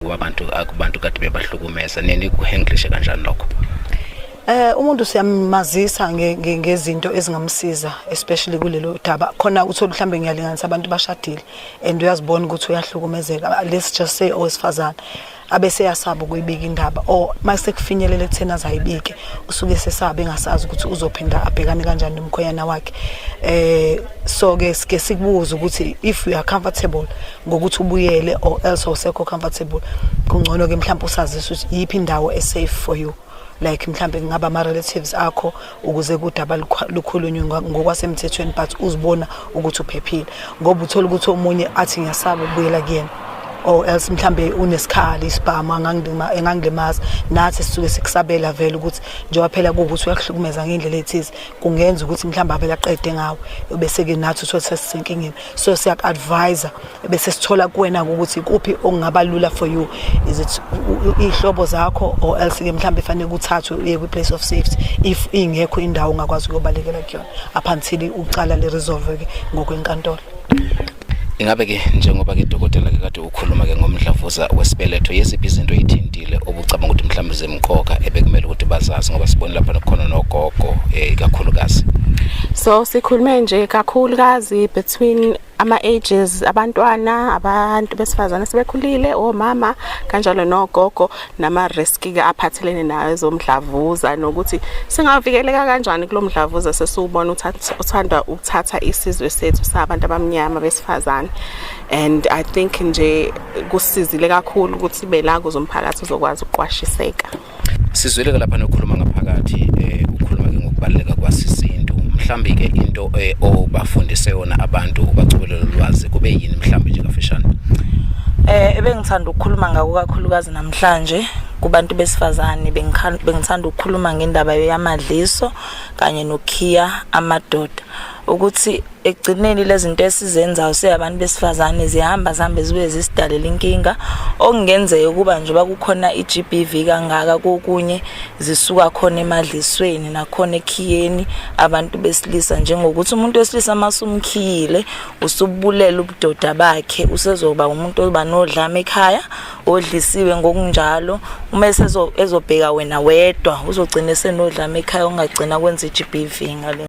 Kubantu, akubantu kade bebahlukumeza, nini kuhandlishe kanjani lokho? Umuntu siyamazisa ngezinto ezingamsiza, especially kulelo daba. Khona uthola mhlambe, ngiyalinganisa, abantu bashadile and uyazibona ukuthi uyahlukumezeka, let's just say owesifazane, abese yasaba ukuyibika indaba, or mase kufinyelela ekutheni azayibike, usuke sesaba, engasazi ukuthi uzophinda abhekane kanjani nomkhwenyana wakhe. So ke sike sikubuza ukuthi if you are comfortable ngokuthi ubuyele or else awusekho comfortable, kungcono ke mhlawumbe usazise ukuthi yiphi indawo e-safe for you, like mhlambe kungaba ama relatives akho, ukuze kudaba lukhulunywe ngokwasemthethweni, but uzibona ukuthi uphephile, ngoba uthola ukuthi omunye athi, "Ngiyasaba ukubuyela kuyena," or else mhlambe unesikhali, isibhamu, engangilimaza. Nathi sisuke sikusabela vele ukuthi njengoba phela kuwukuthi uyakuhlukumeza ngendlela ethize, kungenza ukuthi mhlambe avele aqede ngawe, bese ke nathi uthole sesisenkingeni. So siyaku-advise, bese sithola kuwena ukuthi kuphi okungaba lula for you, is it iy'hlobo zakho, or else ke mhlambe fanele kuthathwe uye kwi-place of safety if ingekho indawo ongakwazi ukuyobalekela kuyona up until ucala li-resolve ke ngokwenkantolo. Ingabe ke, njengoba ke dokotela ke kade ukhuluma ke ngomdlavuza wesibeletho, yeziphi izinto eyithintile obucabanga ukuthi mhlawumbe zemqoka ebekumele ukuthi bazazi, ngoba sibone lapha khona nogogo ikakhulukazi? So sikhulume nje kakhulukazi between ama ages, abantwana, abantu besifazane sebekhulile, omama kanjalo nogogo, nama risk ke aphathelene nayo ezomdlavuza, nokuthi singavikeleka kanjani kulomdlavuza sesiubona uthanda ukuthatha isizwe sethu sabantu abamnyama besifazane. And I think nje kusizile kakhulu ukuthi bela kuze umphakathi uzokwazi ukuqwashiseka. Sizwile ke lapha nokhuluma ngaphakathi, ukhuluma ke ngokubaluleka kwasisintu. Mhlambi ke into obafundise yona abantu, ubacobelele ulwazi, kube yini mhlambi nje kafishane? Ebengithanda ukukhuluma ngako kakhulukazi namhlanje kubantu besifazane, bengithanda ukukhuluma ngendaba yamadliso kanye nokhiya amadoda, ukuthi ekugcineni lezi zinto esizenzayo siyabantu besifazane zihamba zihambe zibuye zisidalela inkinga, okungenzeka ukuba njengoba kukhona i-GBV kangaka, kokunye zisuka khona emadlisweni nakhona ekhiyeni abantu besilisa, njengokuthi umuntu wesilisa masumkhiyile usubulela ubudoda bakhe, usezoba umuntu oba nodlame ekhaya, odlisiwe ngokunjalo. Uma ezobheka wena wedwa, uzogcina esenodlame ekhaya, ongagcina kwenza i-GBV ngale.